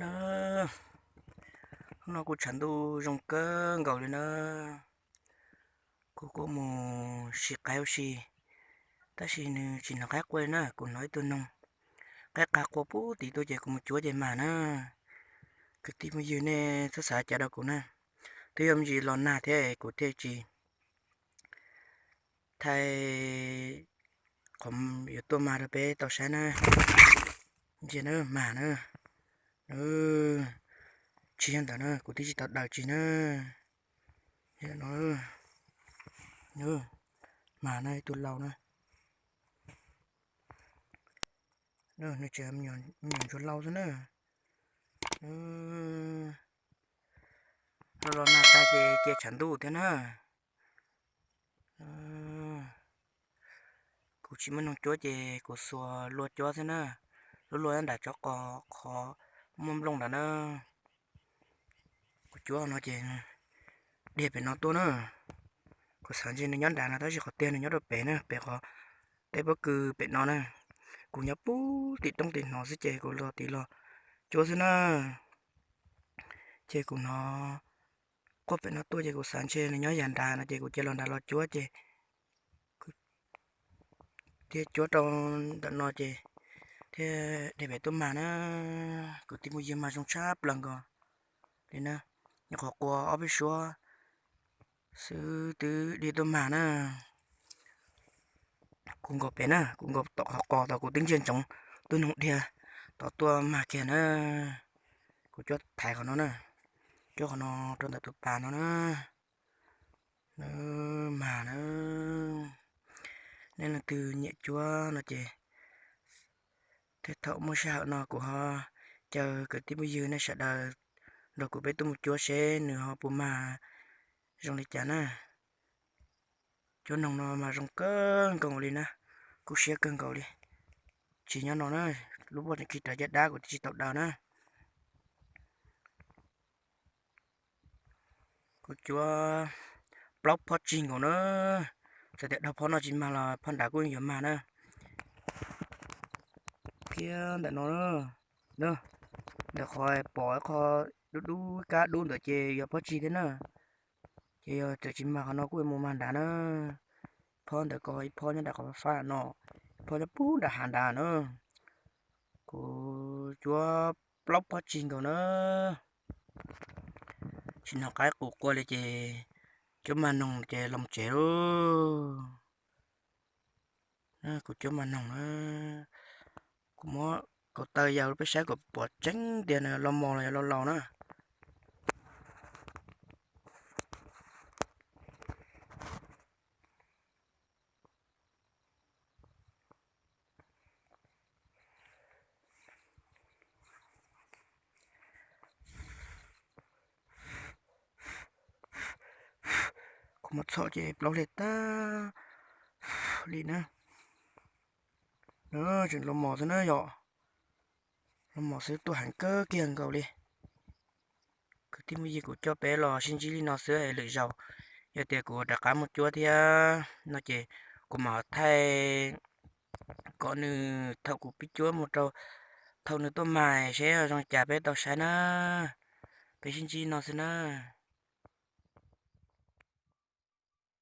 Na, hnub no kuj tshav ntuj zoo kawg nkaus li na. Kuv kuj mus sim qaib ua si, tab sis nws tsis hnov qaib qua li na. Kuv hnov ib tug noog qaib qas qua puag tim tuaj ces kuv mus cuab ces mag na. Kwv tij phooj ywg nej txhob xav cas rau kuv na, twb yog me ntsis los nag thiab kuv thiaj tsis thaij qhov yuav tuaj mag rau peb tau saib na. Ntsia na, mag na. Tsis yog ntawm na, kuv twb tsis tau daws tsis na. Mag na, ib tug lau na. Nws tseem me nyuam ntsuag lau xwb na. Los los nag tag ces cia tshav ntuj thiab na. Kuv tsis muaj noog cuab ces kuv xuas lua cuab xwb na. Lub lua nyob nram tsov qos qhov muaj nplooj nrad na. Kuv cuab no ces dhia pem no tuaj na. Kuv xav ntshe nws nyob nrad no tab sis qhov tiag nws nyob rau pem na, pem qhov tej pob kws pem no na. Kuv nyob puag tim roob tim hnov xwb ces kuv los tim los cuab xwb na. Ces kuv hnov quaj pem no tuaj ces kuv xav ntshe nws nyob yav nrad no ces kuv cia los nrad los cuab ces thiaj cuab rau ntawm no ces thiaj dhia pem tuaj mag na. Kwv tij phooj ywg, mag zoo tshaj plaws nkaus li na. Nyuam qhuav qua ob peb suab xwb twb dhia tuaj mag na. Kuv nkaus pem na, kuv nkaus tom qhov qos tod kuv twb ntsia ntsoov tus noog dhia tod tuaj mag kiag na. Kuv cuab thaiv qhov no na, cuab qhov no rau ntawm tus pas no na. Mag na. Nej leej twg nyiam cuab no ces tej thaum muaj sij hawm no kuv ho caw kwv tij phooj ywg nej sawv daws nrog kuv peb tuaj mus cuab seb nws ho puas mag zoo li cas na. Cuab noog no mas zoo kawg nkaus li na, kub siab kawg nkaus li. Tsis nyob no na, lub pob tseem khi rawv caj dab kuv twb tsis tau daws na. Kuv cuab plaub phab tsig nkaus na. Txawm tias dhau phab no tsis mag los phab nrad kuj yuav mag na. Thiab ntawm no, ntawm qhov pom qhov dub dub kab dub ntawd ces yog phab tsig thiab na. Ces yog txawm tsis mag qhov no kuj yuav mus mag nrad na. Phab ntawd ko ib phab nyob nram qhov fab no, ib phab nyob puag nram hav nrad na. Kuv cuab plaub phab tsig nkaus na. Tsis hnov qaib qus qua li ces cuab mag noog ces los tsev lauj. Kuv cuab mag noog na, kuv muab kaus taw ya peb saib kom pom tseeb tias nws los mos los yog los laus na. Kuv muab txhom ces plaub hli tag li na. Tseem los mos xwb na yom. Los mos xwb tuaj heev kawg kiag nkaus li. Kwv tij phooj ywg, kuv coj peb los sib ntsib li no xwb es lwm zaus yog tias kuv rov qab mus cuab thiab no ces kuv mam thaij kom nws thaum kuv pib cuab mus rau thaum nws tuaj mag seb zoo cas peb tau saib na. Peb sib ntsib no xwb na.